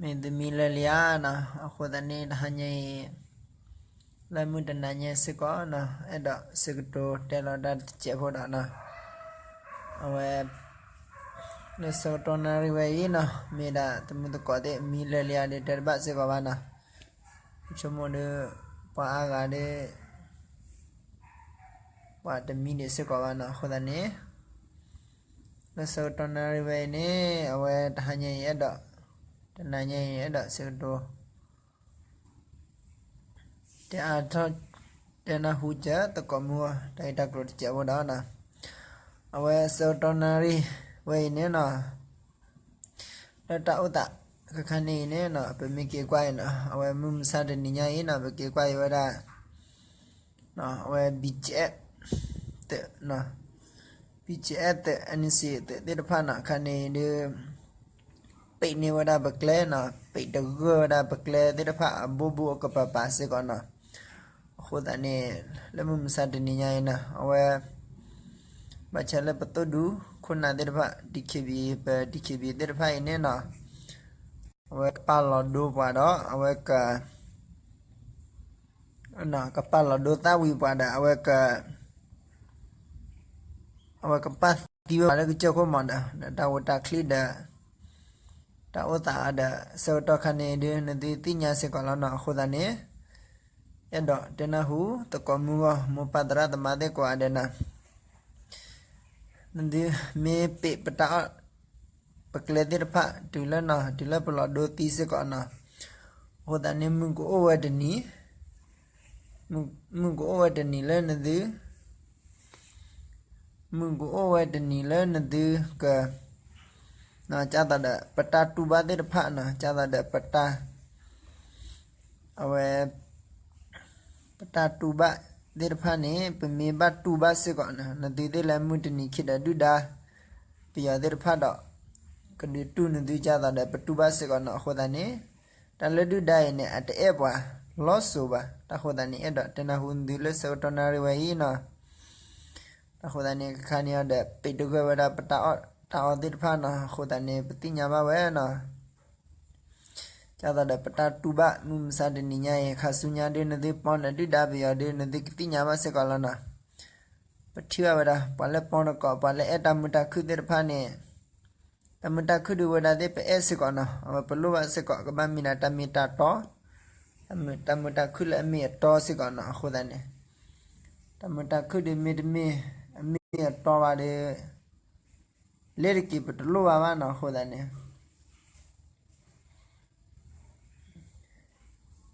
မ့ၢ်သမံလၢလံဧါနီၤ, အဃိသတးန့ၣ် တဟါညါအံၤ လၢမုၢ်တနၤညါစ့ၢ်ကီးနီၤ, အဲၣ်ဒိးဆၢကတီၢ်တဲလီၤတၢ်တစဲးဖိဒီးနီၤ, အဝဲ လၢဆၢကတီၢ်နၣ်ရံၣ်ဝဲအံၤနီၤ, မ့ၢ်ဒၣ်သမုၢ်သကိးသ့ၣ်မံလၢလံဧါဒီး တဲတဘၣ်စ့ၢ်ကီးဘၣ်နီၤ, ဆိကမိၣ်ဒီး ပှၤအါဂၤဒီး ပှၤတမံဒံးစ့ၢ်ကီးဘၣ်နီၤ, အဃိသတးန့ၣ် လၢဆၢကတီၢ်နၣ်ရံၣ်ဝဲအံၤန့ၣ် အဝဲတဟါညါအံၤအဲၣ်ဒိး တနၤညါအံၤအဲၣ်ဒိးဆၢကတီၢ် တဲအါထီၣ် တဲနၢ်ဟူစၢၤသကိးမုၢ်ဂီၢ် တၢ်ဂ့ၢ်တၢ်ကျိၤတစဲးဖိဒီးနီၤ, အဝဲဆၢကတီၢ်နၣ်ရံၣ်ဝဲအံၤန့ၣ်နီၤ လၢတၢ်အိၣ်သးခါခါန့ၣ်အံၤန့ၣ်နီၤ, ပမ့ၢ်က့ၤကွၢ်အံၤနီၤ, အဝဲမုၢ်မဆါတနံၤညါအံၤနီၤ, ပက့ၤကွၢ်အံၤဝဲဒၣ် အဝဲ BGF သုးနီၤ, BGF သုး NCA သုးသ့ၣ်တဖၣ်နီၤ, ခါန့ၣ်အံၤဒီး ပံးန့ၢ်ဝဲဒၣ်ပကျဲနီၤ, ပံးတဂၢၢ်ဝဲဒၣ်ပကျဲသ့ၣ်တဖၣ်အဘိဘိအကပၤပၤစ့ၢ်ကီးနီၤ, အဃိသတးန့ၣ် လၢမုၢ်မဆါတနံၤညါအံၤနီၤ, အဝဲ ဘၣ်ဆၣ်လၢပသိၣ်ဒူခိၣ်နၢ်သ့ၣ်တဖၣ် DKBA ပ DKBA သ့ၣ်တဖၣ်အံၤန့ၣ်နီၤ, အဝဲကပာ်လီၤဒိပှၤဒီး အဝဲက ကပာ်လီၤဒိသးဝံၤပှၤဒီး အဝဲက အဝဲကပာ်သံဝဲပှၤလၢကစၢၢ်ခိၣ်မးဒီး ဒီးတၢ်အိၣ်တၢ်ချံဒီး တၢ်အိၣ်သးအါဒီး ဆၢကတီၢ်ခါန့ၣ်ဒုး နသုသ့ၣ်ညါစ့ၢ်ကီးလီၤနီၤ, အဃိသတးန့ၣ် အဲၣ်ဒိးတဲနၢ်ဟူ သကိးမုၢ်ဂီၢ် မိၢ်ပၢ်သရၣ်သမါသ့ၣ်ကိးဂၤဒဲးနီၤ, နသုမ့ၢ်ပံးပတၢ်အီၣ် ပကျဲသ့ၣ်တဖၣ် တုၤလၢနီၤ တုၤလၢပလီၤဒိသံစ့ၢ်ကီးနီၤ, အဃိသတးန့ၣ် မုၢ်ကအိၣ်ဝဲတနံၤ မုၢ်ကအိၣ်ဝဲတနံၤလၢနသု မုၢ်ကအိၣ်ဝဲတနံၤလၢနသုက ကၢ်သိးဒီး ပတၢ်တူၢ်ဘၣ်သ့ၣ်တဖၣ်နီၤ, ကၢ်သိးဒီးပတၢ် အဝဲ ပတၢ်တူၢ်ဘၣ်သ့ၣ်တဖၣ်န့ၣ် ပမ့ၢ်ဘၣ်တူၢ်ဘၣ်စ့ၢ်ကီးနီၤ, နသုသ့ၣ်လၢမုၢ်တနံၤခံဒီးဒုၣ်ဒါ ပယီၤသ့ၣ်တဖၣ်ဒီး ကဒုးတူၢ်နသု ကၢ်သိးဒီး ပတူၢ်ဘၣ်စ့ၢ်ကီးနီၤ, အဃိသတးန့ၣ် တၢ်လၢဒုၣ်ဒါအံၤန့ၣ် အတအဲၣ်ပှၤလီၤစိၤဘၣ်, တၢ်ဃိသတးန့ၣ် အဲၣ်ဒိးတဲနၢ်ဟူနသုလၢဆၢကတီၢ်နၣ်ရံၣ်ဝဲအံၤနီၤ, တၢ်ဃိသတးန့ၣ် ခါန့ၣ်အီၤဒီး ပံးတဂၢၢ်ဝဲဒၣ်ပတၢ်အီၣ်တၢ်အီသ့ၣ်တဖၣ်နီၤ, အဃိသတးန့ၣ် ပသ့ၣ်ညါဘၣ်ဝဲနီၤ ကၢ်သိးဒီးပတၢ်တူၢ်ဘၣ် မုၢ်မဆါတနံၤညါအံၤ ခါဆူညါဒုး နသုပီၣ်နၢၤဒုၣ်ဒါပယီၤဒုး နသုကသ့ၣ်ညါဘၣ်စ့ၢ်ကီးလီၤနီၤ, ပထံၣ်ဘၣ်ဝဲဒၣ် ပှၤလၢပီၣ်တကိး ပှၤလၢအဲၣ်တၢ်မုာ်တၢ်ခုၣ်သ့ၣ်တဖၣ်န့ၣ် တၢ်မုာ်တၢ်ခုၣ်ဒုးဝဲဒၣ်သ့ၣ် ပအဲၣ်စ့ၢ်ကီးနီၤ, အဝဲပလိၣ်ဘၣ်စ့ၢ်ကီး ကဘၣ်မ့ၢ်ဒၣ်တၢ်မ့ၢ်တၢ်တီ တၢ်မုာ်တၢ်ခုၣ်လၢအမ့ၢ်အတီစ့ၢ်ကီးနီၤ, အဃိသတးန့ၣ် တၢ်မုာ်တၢ်ခုၣ်ဒုးမ့တမ့ၢ် အမ့ၢ်အတီဘၣ်ဒီး လဲၤတက့ၤပတလိၣ်ဘၣ်ဘၣ်နီၤ, အဃိသတးန့ၣ်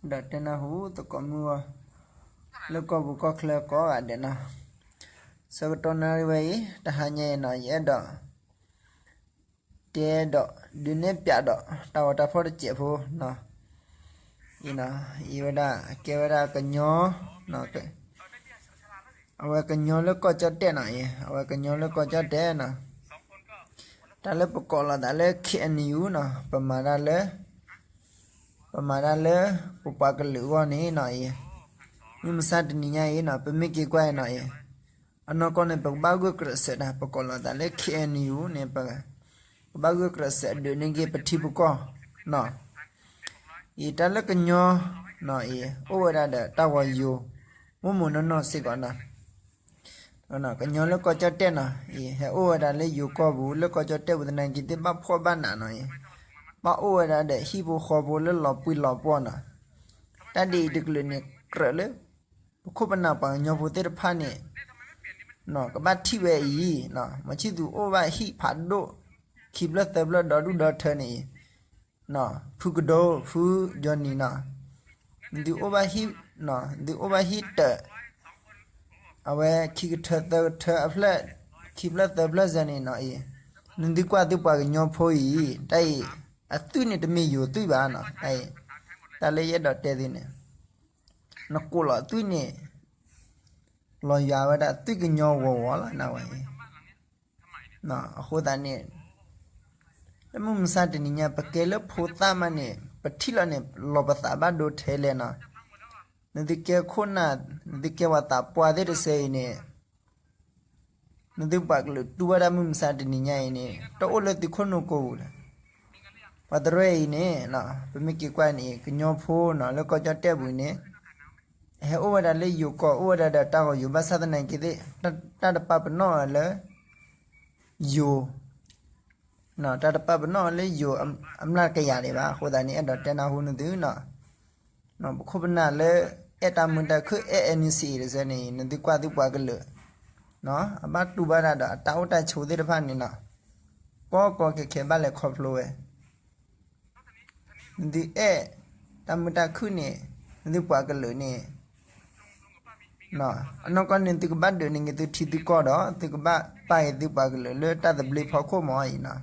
ဒီးတဲနၢ်ဟူသကိးမုၢ်ဂီၢ် လၢကီၢ်ပူၤကီၢ်ချၢကိးဂၤဒဲးနီၤ, ဆၢကတီၢ်နၣ်ရံၣ်ဝဲအံၤ တဟါညါအံၤနီၤ ယအဲၣ်ဒိး တဲဒီး ဒုးနဲၣ်ပၠးဒီး တၢ်ဂီၤတၢ်ဖီၣ်တစဲးဖိနီၤ, အံၤနီၤ အံၤဝဲဒၣ် ကဲဝဲဒၣ်ကညီ အဝဲကညီလၢကီၢ်ကၠီၣ်တဲၣ်နီၤ, အံၤ အဝဲကညီလၢကီၢ်ကၠီၣ်တဲၣ်နီၤ, တၢ်လၢပကိးလီၤသးလၢ KNU နီၤ, ပမၤတၢ်လၢ ပမၤတၢ်လၢ ပပှၤကလုာ်အဂီၢ်န့ၣ်နီၤ, အံၤ မုၢ်မဆါတနံၤညါအံၤနီၤ ပမ့ၢ်က့ၤကွၢ်အံၤနီၤ, အံၤ အနီၢ်ကီၢ်န့ၣ် ပကဘၣ်ဂုာ်ကျဲးစၢးတၢ် ပကိးလီၤသးလၢ KNU န့ၣ် ပ ကဘၣ်ဂုာ်ကျဲးစၢးဒုးန့ၢ်က့ၤပထံပကီၢ်နီၤ, အံၤတၢ်လၢကညီနီၤ, အံၤ အိၣ်ဝဲဒၣ်ဒီးတၢ်ဂီၤယိၤ မိၢ်မိၢ်နီၢ်နီၢ်စ့ၢ်ကီးနီၤ, ကညီလၢကီၢ်ကၠီၣ်တဲၣ်နီၤ, အံၤ ဟဲအိၣ်ဝဲဒၣ်လၢယိၤကီၢ်ပူၤ လၢကီၢ်ကၠီၣ်တဲၣ်ပူၤသနာ်က့ သ့ၣ်ဘၣ်ဖှီၣ်ဘၣ်နးနီၤ, အံၤ ဘၣ်အိၣ်ဝဲဒၣ်ဒီးဟံၣ်ဖိဃီဖိလၢလီၤပှံၢ်လီၤပှီၢ်နီၤ, တၢ်ဒ်အံၤတကလုာ်န့ၣ် ကြၢးလၢ ပခိၣ်ပနၢ်ပှၤကညီဖိသ့ၣ်တဖၣ်န့ၣ် ကဘၣ်ထံၣ်ဝဲအံၤ, မၤဆံၣ်သူးအိၣ်ဘၣ်ဟံၣ်ဖးဒိၣ် ခံဖျၢၣ်သၢဖျၢၣ်ဒီဒူၣ်ဒီထၢန့ၣ်, ဖုကဒိ ဖုကၠီနံၤနီၤ, သုအိၣ်ဘၣ်ဟံၣ်, သုအိၣ်ဘၣ်ဟံၣ်တၢး, အဝဲခံကထၢသၢကထၢအဖျၢၣ်, ခံဖျၢၣ်သၢဖျၢၣ်စၢၤန့ၣ်နီၤအံၤ, နသုကွၢ်သုပှၤကညီဖိအံၤ, တၢ်အံၤ အသွံၣ်န့ၣ်တမ့ၢ်ယိၤသွံၣ်ဘၣ်နီၤ, တၢ်အံၤ, တၢ်လၢယအဲၣ်ဒိးတဲသုန့ၣ် နကိးလီၤသွံၣ်န့ၣ် လီၤယွၤဝဲဒၣ်သွံၣ်ကညီဝီၤဝီၤလီၤ နဝဲအံၤ, အဃိသတးန့ၣ် လၢမုၢ်မဆါတနံၤညါ ပကဲလၢဖိသၣ်မးန့ၣ် ပထံၣ်လီၤန့ၣ် လီၤပသးဘၣ်ဒိထဲလဲၣ်နီၤ, နသုကဲခိၣ်နၢ်, နသုကဲပှၤသးပှၢ်သ့ၣ်တစဲးအံၤန့ၣ် နသုပှၤကလုာ်တူၢ်ဘၣ်တၢ်မုၢ်မဆါတနံၤညါအံၤန့ၣ် တအိၣ်လၢသုခိၣ်နူာ်ကိာ်ပူၤလၢၤ, ပှၤတရၢအံၤန့ၣ် ပမ့ၢ်က့ၤကွၢ်န့ၣ် ကညီဖိနီၤ လၢကီၢ်ကၠီၣ်တဲၣ်ပူၤန့ၣ် ဟဲအိၣ်ဝဲဒၣ်လၢယိၤကီၢ် အိၣ်ဝဲဒၣ်ဒီးတၢ်ဂီၤယိၤ ဘၣ်ဆၣ်သနာ်က့သ့ၣ် တၢ်တပာ်ပနီၣ်အီၤလၢ ယိၤ တၢ်တပာ်ပနီၣ်အီၤလၢယိၤအမျၢ်ကယၤဒံးဘၣ်. အဃိသတးန့ၣ် အဲၣ်ဒိးတဲနၢ်ဟူနသုနီၤ ပခိၣ်ပနၢ်လၢ အဲၣ်တၢ်မုာ်တၢ်ခုၣ် အဲၣ် NCA တစဲန့ၣ် နသုကွၢ်သုပှၤကလုာ် အဘၣ်တူၢ်ဘၣ်တၢ်ဒီးအတၢ်အိၣ်တၢ်ဆိးသ့ၣ်တဖၣ်န့ၣ်နီၤ ကီကီခဲခဲဘၣ်လဲၤခီဖျိဝဲ နသုအဲၣ်တၢ်မုာ်တၢ်ခုၣ်န့ၣ် နသုပှၤကလုာ်န့ၣ် အနီၢ်ကီၢ်န့ၣ် သုကဘၣ်ဒုးန့ၢ်က့ၤသုထံသုကီၢ်ဒီး သုကဘၣ်ပာ်က့ၤသုပှၤကလုာ်လၢတၢ်သဘျ့ဖီခိၣ်မ့ၢ်အံၤနီၤ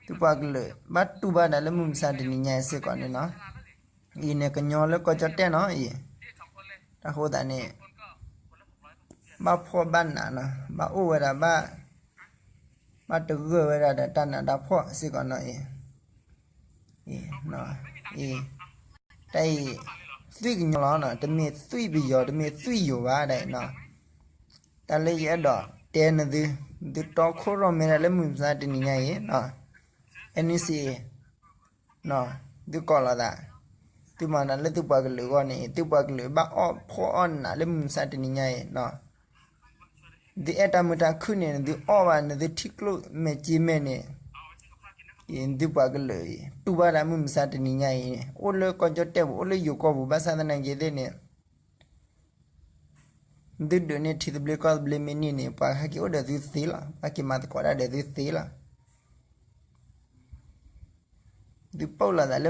သုပှၤကလုာ်ဘၣ်တူၢ်ဘၣ်ဒၣ်လၢမုၢ်မဆါတနံၤညါအံၤစ့ၢ်ကီးန့ၣ်နီၤ အံၤန့ၣ် ကညီလၢကီၢ်ကၠီၣ်တဲၣ်နီၤအံၤ တၢ်ဃိသတးန့ၣ် ဘၣ်ဖှီၣ်ဘၣ်နးနီၤ ဘၣ်အိၣ်ဝဲဒၣ်ဘၣ် ဘၣ်တဂၢၢ်ဝဲဒၣ်ဒီးတၢ်နးတၢ်ဖှီၣ်စ့ၢ်ကီးနီၤအံၤ အံၤ တၢ်အံၤ သွံၣ်ကညီလီၤနီၤ တမ့ၢ်သွံၣ်ပယီၤ တမ့ၢ်သွံၣ်ယိၤဘၣ်ဒ်အံၤနီၤ တၢ်လၢယအဲၣ်ဒိးတဲနသု သုတီခိၣ်ရိၣ်မဲဒၣ်လၢမုၢ်မဆါတနံၤညါအံၤ NCA သုကိးလီၤသး သုမၤနၤလၢသုပှၤကလုာ်အဂီၢ်န့ၣ် သုပှၤကလုာ်ဘၣ်အီၣ်ဖှီၣ်အီၣ်နးလၢမုၢ်မဆါတနံၤညါအံၤ သုအဲၣ်တၢ်မုာ်တၢ်ခုၣ်န့ၣ် နသုအီၣ်ဘၣ် နသုထံကျိမဲာ်က့မဲာ်န့ၣ် နသုပှၤကလုာ်အံၤ တူၢ်ဘၣ်ဒၣ်မုၢ်မဆါတနံၤညါအံၤန့ၣ် အိၣ်လၢကီၢ်ကၠီၣ်တဲၣ်ပူၤ အိၣ်လၢယိၤကီၢ်ပူၤ ဘၣ်ဆၣ်သနာ်က့သ့ၣ်န့ၣ် နသုဒုးန့ၢ်ထံသဘျ့ကီၢ်သဘျ့မ့ၢ်န့ၢ်န့ၣ် ပှၤဟဲက့ၤအိၣ်ဒီးသုသ့လီၤ ပှၤက့ၤမၤသကိးတၢ်ဒီးသုသ့လီၤ သုပီၣ်လီၤသးလၢ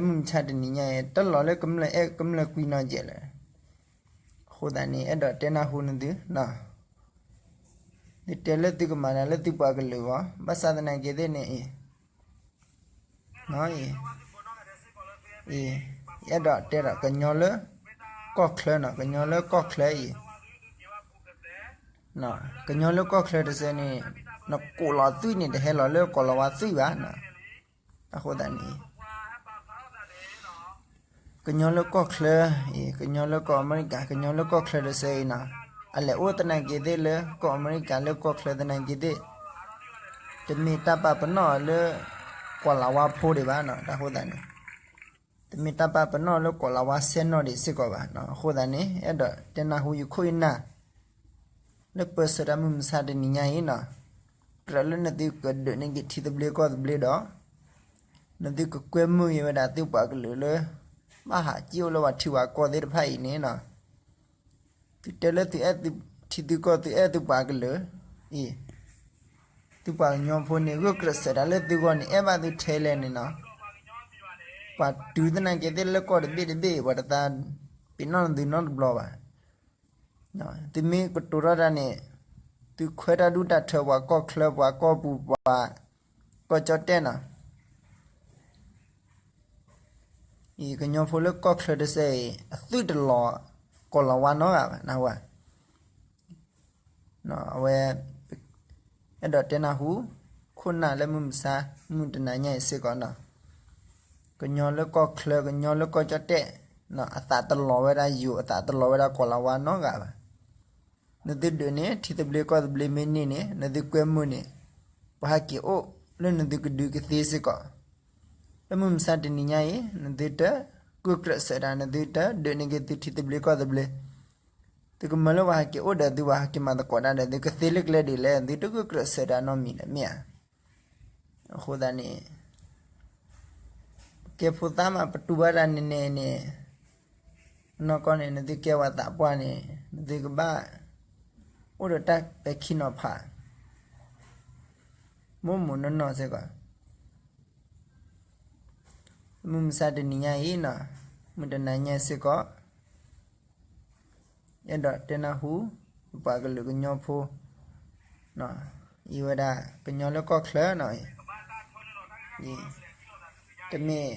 မုၢ်မဆါတနံၤညါအံၤ တၢ်လီၤလၢကမျၢၢ်အဲၣ်ကမျၢၢ်ကွံနီၢ်ယဲၢ်လၢ အဃိသတးန့ၣ် အဲၣ်ဒိးတဲနၢ်ဟူနသု သုတဲလၢသုကမၤနၤလၢသုပှၤကလုာ်အဂီၢ် ဘၣ်ဆၣ်သနာ်က့သ့ၣ်န့ၣ်အံၤ အံၤ အဲၣ်ဒိးတဲဒီးကညီလၢကီၢ်ချၢနီၤ ကညီလၢကီၢ်ချၢအံၤ ကညီလၢကီၢ်ချၢတစဲန့ၣ် နကိးလီၤသွံၣ်န့ၣ် တဟဲလီၤလၢကိးလီၤဝါသွံၣ်ဘၣ်နီၤ အဃိသတးန့ၣ် ကညီလၢကီၢ်ချၢအံၤ ကညီလၢကီၢ်အမဲရကၤ ကညီလၢကီၢ်ချၢတစဲအံၤနီၤ အလဲၤအိၣ်သနာ်က့သ့ၣ်လၢကီၢ်အမဲရကၤလၢကီၢ်ချၢသနာ်က့သ့ၣ် တမ့ၢ်တၢ်ပာ်ပနီၣ်အီၤလၢ ကိးလၤဝါဖိဒံးဘၣ်နီၤ တၢ်ဃိသတးန့ၣ် တမ့ၢ်တၢ်ပာ်ပနီၣ်လၢကိးလၤဝါဆဲနီၣ်ဒံးစ့ၢ်ကီးဘၣ်နီၤ အဃိသတးန့ၣ် အဲၣ်ဒိးတဲနၢ်ဟူယခိၣ်ယနၢ် လၢပၢဆှၢတၢ်မုၢ်မဆါတနံၤညါအံၤနီၤ ကြၢးလၢနသုကဒုးန့ၢ်က့ၤထံသဘျ့ကီၢ်သဘျ့ဒီး နသုကကွဲမုာ်က့ၤဝဲဒၣ်သုပှၤကလုာ်လၢ ဘၣ်ဟးက့ၣ်အိၣ်လၢပှၤထံပှၤကီၢ်သ့ၣ်တဖၣ်အံၤန့ၣ်နီၤ သုတဲလၢသုအဲၣ်ထံသုကီၢ်သုအဲၣ်သုပှၤကလုာ်အံၤ သုပှၤကညီဖိန့ၣ် ဂုာ်ကျဲးစၢးတၢ်လၢသုဂီၢ်န့ၣ် အဲၣ်ဘၣ်သုထဲလဲၣ်န့ၣ်နီၤ ပှၤတုၤသနာ်က့သ့ၣ်လၢကီၢ်တဘ့ၣ်တဘ့ၣ် ပှၤတသးပ့ၤနီၣ်နသုနီတဘျီဘၣ် သုမ့ၢ်ကတိၤထီၣ်တၢ်န့ၣ် သုခွဲးတၢ်ဒူတၢ်ထၢပှၤကီၢ်ချၢ ပှၤကီၢ်ပူၤ ပှၤကီၢ်ကၠီၣ်တဲၣ်နီၤ အံၤ ကညီဖိလၢကီၢ်ချၢတစဲအံၤ အသွံၣ်တလီၤ ကိးလီၤဝါနီတဂၤဘၣ် နၢ်ဟူဧါ အဝဲ အဲၣ်ဒိးတဲနၢ်ဟူ ခိၣ်နၢ်လၢမုၢ်မဆါ မုၢ်တနၤညါအံၤစ့ၢ်ကီးနီၤ ကညီလၢကီၢ်ချၢ ကညီလၢကီၢ်ကၠီၣ်တဲၣ် အသးတလီၤဝဲဒၣ်ယိၤ အသးတလီၤဝဲဒၣ်ကိးလၤဝါနီတဂၤဘၣ် နသုဒုးန့ၢ် ထံသဘျ့ကီၢ်သဘျ့မ့ၢ်န့ၢ်န့ၣ် နသုကွဲမုာ်န့ၣ် ပှၤဟဲက့ၤအိၣ်လၢနသုကဒုးကသ့စ့ၢ်ကီး လၢမုၢ်မဆါတနံၤညါအံၤ နသုတဂုာ်ကျဲးစၢးတၢ် နသုတဒုးန့ၢ်က့ၤသုထံသဘျ့ကီၢ်သဘျ့ သုကမၢလၢပှၤဟဲက့ၤအိၣ်ဒီးသု ပှၤဟဲက့ၤမၤသကိးတၢ်ဒီးသု ကသ့လၢကျဲဒ်လဲၣ် သုတဂုာ်ကျဲးစၢးတၢ်နီတမံၤလၢၤမ့ၢ်ဧါ အဃိသတးန့ၣ် ပကဲဖိသၣ်မး ပတူၢ်ဘၣ်တၢ်နဲၣ်နဲၣ်န့ၣ် အနီၢ်ကီၢ်န့ၣ် နသုကဲပှၤသးပှၢ်န့ၣ် နသုကဘၣ် အိၣ်ဒီးတၢ်ပဲာ်ခံနီၤဖး မိၢ်မိၢ်နီၢ်နီၢ်စ့ၢ်ကီး မုၢ်မဆါတနံၤညါအံၤနီၤ မုၢ်တနၤညါစ့ၢ်ကီး အဲၣ်ဒိးတဲနၢ်ဟူ ပပှၤကလုာ်ကညီဖိ အံၤဝဲဒၣ် ကညီလၢကီၢ်ချၢနီၤ တမ့ၢ်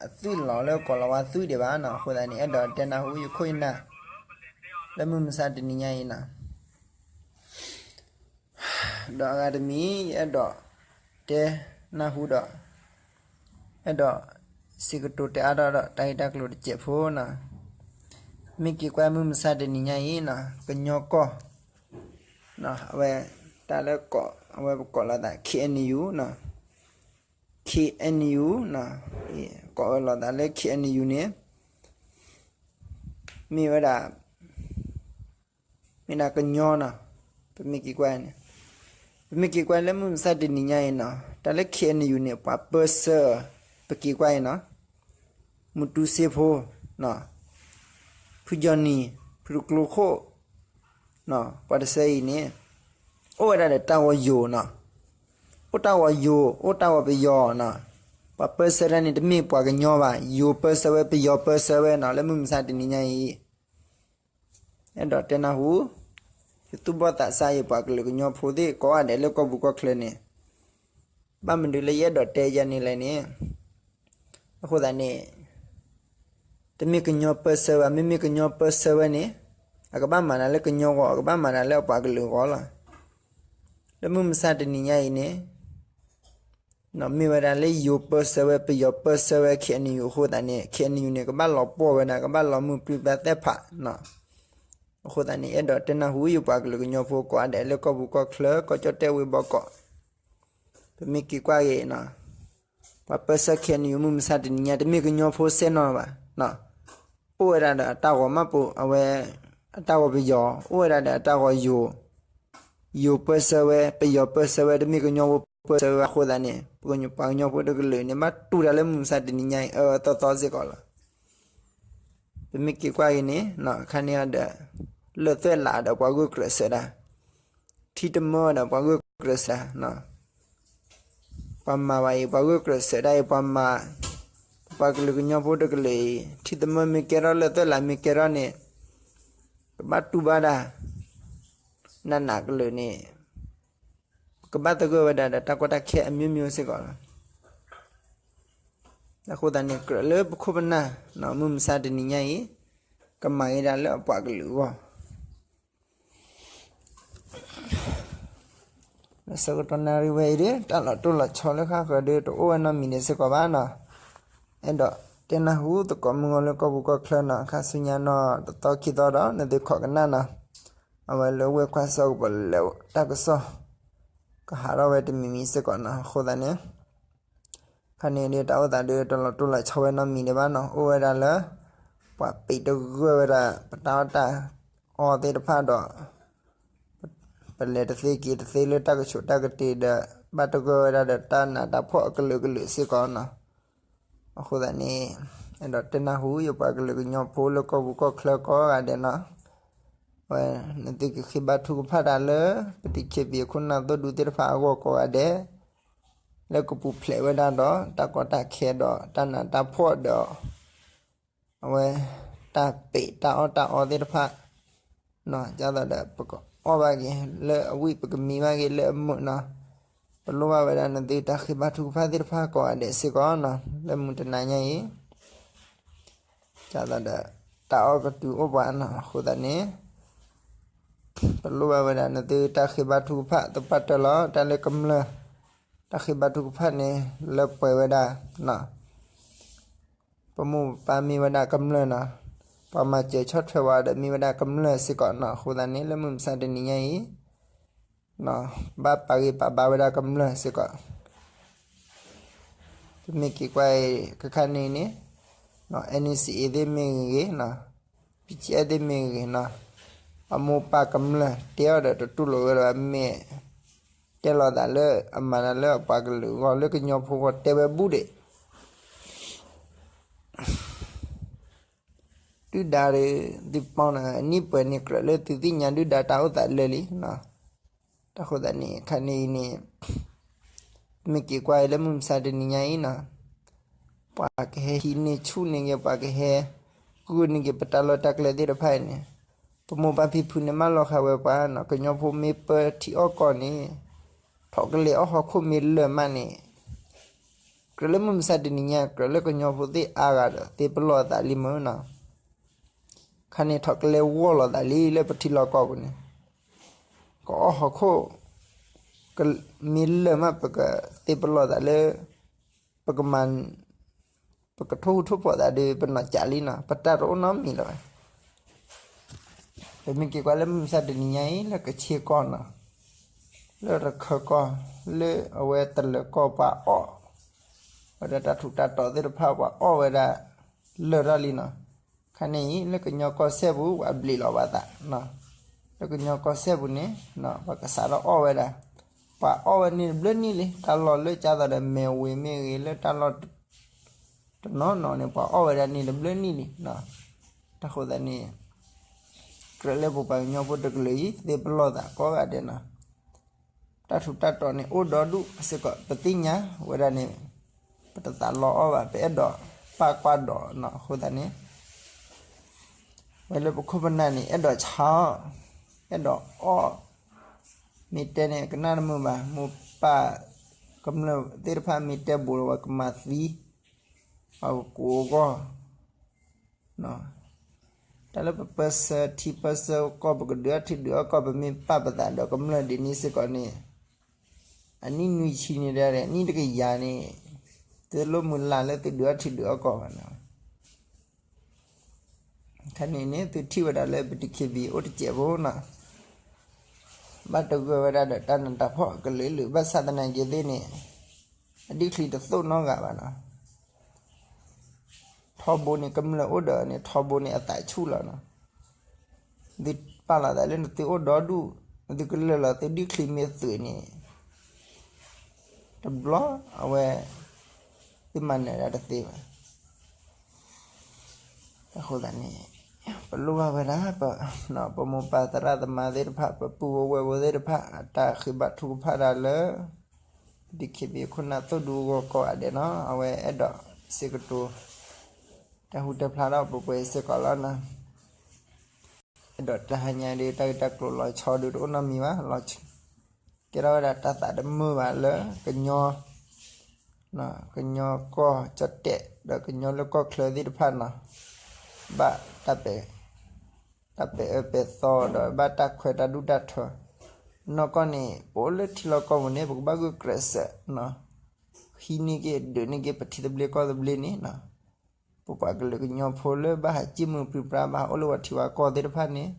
အသွံၣ်လီၤလၢကိးလၤဝါသွံၣ်ဒံးဘၣ်နီၤ အဃိသတးန့ၣ် အဲၣ်ဒိးတဲနၢ်ဟူယခိၣ်ယနၢ် လၢမုၢ်မဆါတနံၤညါအံၤနီၤ ဒီးအဂၤတမံၤ ယအဲၣ်ဒိးတဲနၢ်ဟူဒီး အဲၣ်ဒိးစံးကတိၤတဲအါထီၣ်ဒီးတၢ်ဂ့ၢ်တၢ်ကျိၤတစဲးဖိနီၤ မ့ၢ်က့ၤကွၢ်မုၢ်မဆါတနံၤညါအံၤနီၤ ကညီကီၢ် အဝဲတၢ်လၢကိး အဝဲပကိးလီၤသး KNU နီၤ K N U နီၤ, ကိးဝဲလိာ်သးလၢ K N U န့ၣ် မ့ၢ်ဝဲဒၣ် မ့ၢ်ဒၣ်ကညီနီၤ, ပမ့ၢ်က့ၤကွၢ်န့ၣ်, ပမ့ၢ်က့ၤကွၢ်လၢမုၢ်မဆါတနံၤညါအံၤနီၤ, တၢ်လၢ K N U န့ၣ် ပှၤပၢဆှၢ ပက့ၤကွၢ်အံၤနီၤ, မူတူစ့ဖိ ဖုကၠီနံၤ ဖုတကျိခိၣ် ပှၤတဆၢအံၤန့ၣ် အိၣ်ဝဲဒၣ်ဒီးတၢ်ဂီၤယိၤနီၤ, အိၣ်တၢ်ဂီၤယိၤ အိၣ်တၢ်ဂီၤပယီၤနီၤ, ပှၤပၢဆှၢတၢ်န့ၣ် တမ့ၢ်ပှၤကညီဘၣ်, ယိၤပၢဆှၢဝဲ ပယီၤပၢဆှၢဝဲနီၤ, လၢမုၢ်မဆါတနံၤညါအံၤ အဲၣ်ဒိးတဲနၢ်ဟူ ယသူၣ်ဘီၣ်သးစၢ် ယပှၤကလုာ်ကညီဖိသ့ၣ်ကိးဂၤဒဲးလၢကီၢ်ပူၤကီၢ်ချၢန့ၣ်, ဘၣ်မနုၤလၢယအဲၣ်ဒိးတဲယၤန့ၣ်လဲၣ်န့ၣ်, အဃိသတးန့ၣ် တမ့ၢ်ကညီပၢဆှၢဘၣ်, မ့မ့ၢ်ကညီပၢဆှၢဝဲန့ၣ် အကဘၣ်မၤတၢ်လၢကညီဂီၢ်, အကဘၣ်မၤတၢ်လၢအပှၤကလုာ်ဂီၢ်လီၤ. လၢမုၢ်မဆါတနံၤညါအံၤန့ၣ် မ့ၢ်ဝဲဒၣ်လၢယိၤပၢဆှၢဝဲ ပယီၤပၢဆှၢဝဲ K N U အဃိသတးန့ၣ် K N U န့ၣ် ကဘၣ်လီၤပှီၢ်ဝဲဒၣ် ကဘၣ်လီၤမုၢ်ပြံပြါသ့ၣ်တဖၣ်နီၤ. အဃိသတးန့ၣ် အဲၣ်ဒိးတဲနၢ်ဟူ ယပှၤကလုာ်ကညီဖိကိးဂၤဒဲးလၢကီၢ်ပူၤကီၢ်ချၢ ကီၢ်ကၠီၣ်တဲၣ်ဝ့ၢ်ဘီကီး, ပမ့ၢ်က့ၤကွၢ်က့ၤနီၤ, ပှၤပၢဆှၢ K N U မုၢ်မဆါတနံၤညါ တမ့ၢ်ကညီဖိစဲနီၤဘၣ်, အိၣ်ဝဲဒၣ်ဒီးအတၢ်ဂီၤမးပူၤ အဝဲ အတၢ်ဂီၤပယီၤ အိၣ်ဝဲဒၣ်ဒီးအတၢ်ဂီၤယိၤ, ယိၤပၢဆှၢဝဲ ပယီၤပၢဆှၢဝဲ တမ့ၢ်ကညီဖိပၢဆှၢဝဲအဃိသတးန့ၣ် ပှၤကညီဖိတကလုာ်န့ၣ် ဘၣ်တူၢ်တၢ်လၢမုၢ်မဆါတနံၤညါအံၤ အၢအၢသီသီစ့ၢ်ကီးလီၤ. ပမ့ၢ်က့ၤကွၢ်က့ၤန့ၣ် ခါန့ၣ်ဒီး လၢၢ်သွဲၣ်လးဒီးပှၤဂုာ်ကျဲးစၢးဒၣ်, ထံတမၢဒီးပှၤဂုာ်ကျဲးစၢး, ပှၤမၤဘၣ်အံၤ ပှၤဂုာ်ကျဲးစၢးဒၣ်အံၤ ပှၤမၤ, ပပှၤကလုာ်ကညီဖိတကလုာ်အံၤ ထံတမၢမ့ၢ်ကဲထီၣ် လၢၢ်သွဲၣ်လးမ့ၢ်ကဲထီၣ်န့ၣ် ကဘၣ်တူၢ်ဘၣ်ဒၣ် နးနးကလုာ်န့ၣ် ကဘၣ်သဂၢၢ်ဝဲဒၣ်ဒီးတၢ်ကီတၢ်ခဲအမျိုးမျိုးစ့ၢ်ကီးလီၤ. အဃိသတးန့ၣ် ကြၢးလၢပခိၣ်ပနၢ် မုၢ်မဆါတနံၤညါအံၤ ကမၤဂ့ၤဒၣ်လၢအပှၤကလုာ်အဂီၢ် လၢဆၢကတီၢ်နၣ်ရံၣ်ဝဲအံၤဒီး တၢ်လီၤတိၢ်လီၤဆီလၢဃၣ်ဃၢၤဒီး တအိၣ်ဝဲနီတမံၤဒံးစ့ၢ်ကီးဘၣ်နီၤ. အဲၣ်ဒိးတဲနၢ်ဟူသကိးမုၢ်ဂီၤလၢကီၢ်ပူၤကီၢ်ချၢနီၤ, ခါဆူညါနီၤ တသီခံသီဒီး နသုခိးကနၣ်နီၤ, အဝဲလၢဝဲၢ်ခွါစီၤကပီၤလဲၤတၢ်ကစီၣ် ကဟးထီၣ်ဝဲတမံၤမံၤစ့ၢ်ကီးနီၤ. အဃိသတးန့ၣ် ခါန့ၣ်ဒီးတၢ်အိၣ်သးဒီး တလီၤတိၢ်လီၤဆီဝဲနီတမံၤဒံးဘၣ်နီၤ, အိၣ်ဝဲဒၣ်လၢ ပှၤပံးတဂၢၢ်ဝဲဒၣ် ပတၢ်အီၣ်တၢ်အီသ့ၣ်တဖၣ်ဒီး ပလဲၤတသ့က့ၤတသ့လၢတၢ်ကဆူးတၢ်ကတ့ၤဒီး ဘၣ်တဂၢၢ်ဝဲဒၣ်ဒီးတၢ်နးတၢ်ဖှီၣ်အကလုာ်ကလုာ်စ့ၢ်ကီးနီၤ. အဃိသတးန့ၣ် အဲၣ်ဒိးတဲနၢ်ဟူ ယပှၤကလုာ်ကညီဖိလၢကီၢ်ပူၤကီၢ်ချၢကိးဂၤဒဲးနီၤ, ဝဲ နသုကဃ့ဘါထုကဖၣ်တၢ်လၢ ပတံၤခ့ပံၤအခိၣ်နၢ်သိၣ်ဒူသ့ၣ်တဖၣ်အဂီၢ်ကိးဂၤဒဲး လၢကပူၤဖျဲးဝဲဒၣ်ဒီး တၢ်ကီတၢ်ခဲဒီး တၢ်နးတၢ်ဖှီၣ်ဒီး အဝဲ တၢ်ပံးတၢ်အီၣ်တၢ်အီသ့ၣ်တဖၣ် ဒ်သိးဒီးပကအီၣ်ဘၣ်က့ၤလၢအဝံၣ် ပကမံဘၣ်က့ၤလၢအမုာ်နီၤ, ပလိၣ်ဘၣ်ဝဲဒၣ်နသုတၢ်ဃ့ဘါထုကဖၣ်သ့ၣ်တဖၣ်ကိးဂၤဒဲးစ့ၢ်ကီးနီၤ, လၢမုၢ်တနၤညါအံၤ ဒ်သိးဒီး တၢ်အီၣ်ကတုၤအိၣ်ပှၤနီၤ, အဃိသတးန့ၣ် ပလိၣ်ဘၣ်ဝဲဒၣ်နသုတၢ်ဃ့ဘါထုကဖၣ်သပှၢ်တၢၢ်လီၤ, တၢ်လၢကမျၢၢ် တၢ်ဃ့ဘါထုကဖၣ်န့ၣ် လၢပှဲၤဝဲဒၣ်နီၤ, ပမိၢ်ပပၢ်မ့ၢ်ဝဲဒၣ်ကမျၢၢ်နီၤ, ပှၤမၤစၢၤဆီၣ်ထွဲဝဲဒီးမ့ၢ်ဝဲဒၣ်ကမျၢၢ်စ့ၢ်ကီးနီၤ, အဃိသတးန့ၣ် လၢမုၢ်မဆါတနံၤညါအံၤ ဘၣ်ပာ်ဂံၢ်ပာ်ဘါဝဲဒၣ်ကမျၢၢ်စ့ၢ်ကီး, ပမ့ၢ်က့ၤကွၢ်အံၤ ကခါန့ၣ်န့ၣ် NCA သ့ၣ်မ့ၢ်ဂ့ၤနီၤ, BGF သ့ၣ်မ့ၢ်ဂ့ၤနီၤ, အမိၢ်ပၢ်ကမျၢၢ်တဲအီၤဒီးတတူၢ်လိာ်ဝဲလၢၤဘၣ်, မ့ၢ်တဲလိာ်သးလၢအမၤတၢ်လၢအပှၤကလုာ်အဂီၢ် လၢကညီဖိအဂီၢ်တဲဝဲဘူးဒံး ဒုၣ်ဒါဒီး သုပီန့ၣ် နံၣ်ပှဲၤန့ၣ် ကြၢးလၢသုသ့ၣ်ညါဒုၣ်ဒါတၢ်အိၣ်သးလၢာ်လံ. တၢ်ဃိသတးန့ၣ် ခါန့ၣ်အံၤန့ၣ် မ့ၢ်က့ၤကွၢ်အံၤလၢမုၢ်မဆါတနံၤညါအံၤနီၤ, ပှၤကဟဲဟံးန့ၢ်ဆူၣ်န့ၢ်က့ၤ ပှၤကဟဲဂုာ်န့ၢ်က့ၤပတၢ်လီၢ်တၢ်ကျဲသ့ၣ်တဖၣ်အံၤန့ၣ်, ပမိၢ်ပၢ်ဖံဖုန့ၣ် မၢလီၤဃာ်ဝဲပှၤနီၤ, ကညီဖိမ့ၢ်ပၢထံအီၣ်ကီၢ်န့ၣ် ထိးကလဲၤအီၣ်ဟီၣ်ခိၣ်မ့ၢ်လၢာ်မးန့ၣ် ကြၢးလၢမုၢ်မဆါတနံၤညါ ကြၢးလၢကညီဖိသ့ၣ်အါဂၤဒီး သ့ပလီၢ်သးလံမ့ၢ်နီၤ, ခါန့ၣ်ထိးကလဲၤဝီၢ်လီၤသးလံလၢပထံလီၢ်ကီၢ်ပူၤန့ၣ်, ကအီၣ်ဟီၣ်ခိၣ် မ့ၢ်လၢာ်မး ပကသ့ပလီၢ်သးလၢ ပကမၤ ပကထိၣ်ဟူးထိၣ်ဖိးသးဒီး ပနီၢ်ကးလံနီၤ, ပတၢ်တအိၣ်နီတမံၤလၢၤဘၣ်. ပမ့ၢ်က့ၤကွၢ်လၢမုၢ်မဆါတနံၤညါအံၤ လၢကခ့ၣ်ကီၢ်နီၤ, လၢရခၢၣ်ကီၢ်, လၢအဝဲတလၢၤကီၢ်ပှၤအီၣ် ဝဲဒၣ်တၢ်ထူးတၢ်တီၤသ့ၣ်တဖၣ် ပှၤအီၣ်ဝဲဒၣ်လၢာ်ထီၣ်လံနီၤ. ခါန့ၣ်အံၤ လၢကညီကီၢ်စဲၣ်ပူၤ ပှၤဘျံးလီၤဘၣ်သး, လၢကညီကီၢ်စဲၣ်ပူၤန့ၣ် ပှၤကစးထီၣ်အီၣ်ဝဲဒၣ်, ပှၤအီၣ်ဝဲန့ၣ်တဘျၢနံၣ်လံ, တၢ်လီၢ်လၢကၢ်သိးဒီး မဲၢ်ဝ့ၤမ့ၢ်ဂ့ၤ လၢတၢ်လီၢ်တနီၤနီၤန့ၣ် ပှၤအီၣ်ဝဲဒၣ်န့ၣ်တဘျၢနံၣ်လံ. တၢ်ဃိသတးန့ၣ် ကြၢးလၢပပှၤကညီဖိတကလုာ်အံၤ သ့ပလီၢ်သးကိးဂၤဒဲးနီၤ. တၢ်ထူးတၢ်တီၤန့ၣ် အိၣ်ဒီဒူၣ်စ့ၢ်ကီး ပသ့ၣ်ညါဝဲဒၣ်န့ၣ် ပတသးလီအီၣ်ဘၣ်, ပအဲၣ်ဒိးပာ်ကွၢ်ဒီးနီၤ. အဃိသတးန့ၣ် ဝဲလၢပခိၣ်ပနၢ်န့ၣ် အဲၣ်ဒိးဆါအီၣ်, အဲၣ်ဒိးအီၣ်, မ့ၢ်တဲန့ၣ် ကနၣ်တမုာ်ဘၣ်. မိၢ်ပၢ်ကမျၢၢ်သ့ၣ်တဖၣ် မ့ၢ်တဲဘူးဒီး ပှၤကမၤသံ, ပှၤကကိးအဂီၢ် တၢ်လၢပပၢဆှၢထံပၢဆှၢကီၢ် ပကဒုးအီၣ်ထံဒုးအီၣ်ကီၢ် ပမ့ၢ်ပာ်ပသးဒီးကမျၢၢ်ဒ်န့ၣ်စ့ၢ်ကီးန့ၣ်, အနံၣ်နွံဆံန့ၣ်ဒီး အနံၣ်တကယၤန့ၣ် သုလိၣ်မုာ်လၢ်လၢသုဒုးအီၣ်ထံဒုးအီၣ်ကီၢ်ဘၣ်နီၤ. ခါန့ၣ်န့ၣ် သုထံၣ်ဝဲဒၣ်လၢ ပ DKBA အိၣ်တစဲးဖိနီၤ, ဘၣ်တဂၢၢ်ဝဲဒၣ်ဒီးတၢ်နးတၢ်ဖှီၣ်ကလုာ်လုာ် ဘၣ်ဆၣ်သနာ်က့သ့ၣ်န့ၣ် အဒံၣ်ချံတသိၣ်နီတဂၤဘၣ်နီၤ. ထီဘိန့ၣ် ကမျၢၢ်အိၣ်ဒီးန့ၣ် ထီဘိန့ၣ် အသးဆူၣ်လီၤနီၤ. သုပာ်လီၤသးလၢနသုအိၣ်ဒီဒူၣ်, နသုကလၢာ်လီၤ သုဒံၣ်ချံမ့ၢ်သုးန့ၣ် တဘျီအဝဲ သုမၤနၢၤဒၣ်တသ့ဘၣ်. အဃိသတးန့ၣ် ပလိၣ်ဘၣ်ဝဲဒၣ် ပမိၢ်ပၢ်သရၣ်သမါသ့ၣ်တဖၣ် ပပုၢ်ဝဲၢ်ဖိဝဲၢ်ဖိသ့ၣ်တဖၣ် အတၢ်ဃ့ဘါထုကဖၣ်တၢ်လၢ DKBA ခိၣ်နၢ်သိၣ်ဒူအဂီၢ်ကိးဂၤဒဲးနီၤ. အဝဲအဲၣ်ဒိးစံးကတိၤ တၢ်ဟူတၢ်ဖျါထီၣ်ပှဲၤပှဲၤစ့ၢ်ကီးလီၤနီၤ. အဲၣ်ဒိးတဟါညါဒီး တၢ်ဂ့ၢ်တၢ်ကျိၤလီၤဆီဒုးတအိၣ်နီတမံၤဘၣ်, လီၤ ကဲထီၣ်ဝဲဒၣ်တၢ်သးတမုာ်ဘၣ်လၢကညီ, ကညီကီၢ်ကၠီၣ်တဲၣ် ဒီးကညီလၢကီၢ်ချၢသ့ၣ်တဖၣ်နီၤ, ဘၣ်တၢ်ပဲာ်, တၢ်ပဲာ်အၢပဲာ်သီဒီး ဘၣ်တၢ်ခွဲးတၢ်ဒူၣ်တၢ်ထၢ, နီၢ်ကီၢ်န့ၣ် ပအိၣ်လၢထံလီၢ်ကီၢ်ပူၤန့ၣ် ပကဘၣ်ဂုာ်ကျဲးစၢး ဟံးန့ၢ်က့ၤဒုးန့ၢ်က့ၤ ပထံသဘျ့ကီၢ်သဘျ့န့ၣ်နီၤ. ပပှၤကလုာ်ကညီဖိလၢဘၣ်ဟးစံၣ်မုာ်ပြံပြါ ဘၣ်ဟးအိၣ်လၢပှၤထံဝါကီၢ်သ့ၣ်တဖၣ်န့ၣ်,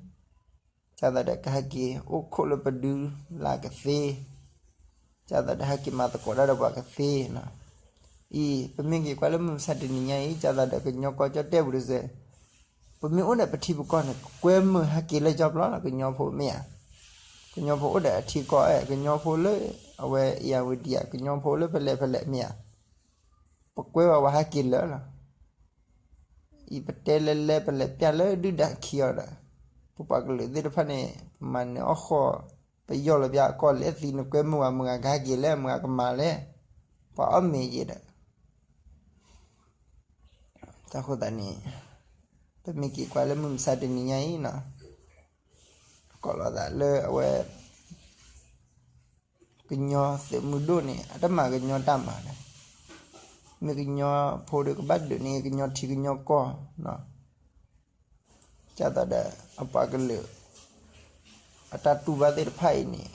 ကၢ်သးဒီးကဟဲက့ၤအိၣ်ခိးလၢပဒုလၢ်ကသ့, ကၢ်သးဒီးဟဲက့ၤမၤသကိးတၢ်ဒီးပှၤကသ့နီၤ. အံၤ ပမ့ၢ်က့ၤကွၢ်လၢမုၢ်မဆါတနံၤညါအံၤ ကၢ်သးဒီးကညီကီၢ်ကၠီၣ်တဲၣ်ပူၤတစဲး, ပမ့ၢ်အိၣ်ဒီးပထံပကီၢ်န့ၣ် ကွဲမုာ်ဟဲက့ၤလၢကၠီပျီလီၤ ကညီဖိမ့ၢ်ဧါ. ကညီဖိအိၣ်ဒီးအထံကီၢ်, ကညီဖိလၢအဝဲအံၤအဝဲဒံးဧါ, ကညီဖိလၢဖဲလဲၣ်ဖဲလဲၣ်မ့ၢ်ဧါ. ပကွဲဝဲပှၤဟဲက့ၤလၢာ်လီၤ. အံၤပတဲလဲၤလဲၤ ပလဲၤပျၢ်လၢဒုၣ်ဒါခံအီၤဒီး ပပှၤကလုာ်သ့ၣ်တဖၣ်န့ၣ် ပမၤနၢၤအီၣ်ဃီၣ်, ပယီၢ်လီၤပျၢ်အကီၢ်လဲၣ်သံန့ၣ် ကွဲမုာ်ဝဲ မုၢ်ဂၤကဟဲက့ၤလဲၣ် မုၢ်ဂၤကမၤလဲၣ်, ပှၤအီၣ်မ့ၤယံၤဒီး တၢ်ဃိသတးန့ၣ် ပမ့ၢ်က့ၤကွၢ်လၢမုၢ်မဆါတနံၤညါအံၤနီၤ, ကိးလီၤသးလၢအဝဲ ကညီသုးမုၢ်ဒိၣ်န့ၣ် အတမၤကညီတၢ်မၤဒီး မ့ၢ်ကညီဖိဒီးကဘၣ်ဒုးန့ၢ်ကညီထံကညီကီၢ်နီၤ. ကၢ်သးဒီးအပှၤကလုာ် အတၢ်တူၢ်ဘၣ်သ့ၣ်တဖၣ်အံၤန့ၣ်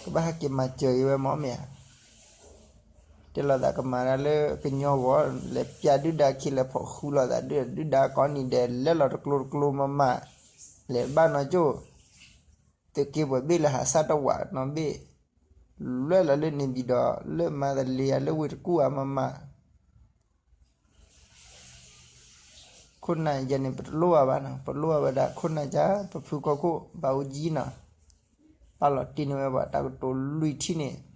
ကဘၣ်ဟဲက့ၤမၤစၢၤအံၤဝဲမ့ၢ်မ့ၢ်ဧါ. တဲလီၤသးကမၤတၢ်လၢကညီဂီၢ် လဲၤပျၢ်ဒုၣ်ဒါခံ လဲၤဖီၣ်ဃုလီၤသးဒုၣ်ဒါကိးနံၤဒဲး လဲၤလီၤတကျိၤတကျိၤမးမး, လဲၤဘၣ်နီၢ်ကၠိၣ် သုးက့ပှဲၤဘ့ၣ်လၢဟးစၢ်တဝးနီၢ်ဘ့ၣ်, လွဲၢ်လီၤလၢန့ၣ်ဘံၤဒီး လၢမၤသလ့ဧါ လၢဝ့ၢ်တကူၣ်ဧါမးမး. ခိၣ်နၢ်ယဲန့ၣ် ပတလိၣ်ဘၣ်ဘၣ်နီၤ, ပလိၣ်ဘၣ်ဝဲဒၣ်ခိၣ်နၢ်ကၢ် ပဖုကီၢ်ခိၣ် ဘၣ်အူကၠံနီၤ, ပာ်လီၤတံၢ်န့ၢ်ဝဲပှၤတၢ်ကတိၤလွံၢ်ထံၣ်န့ၣ်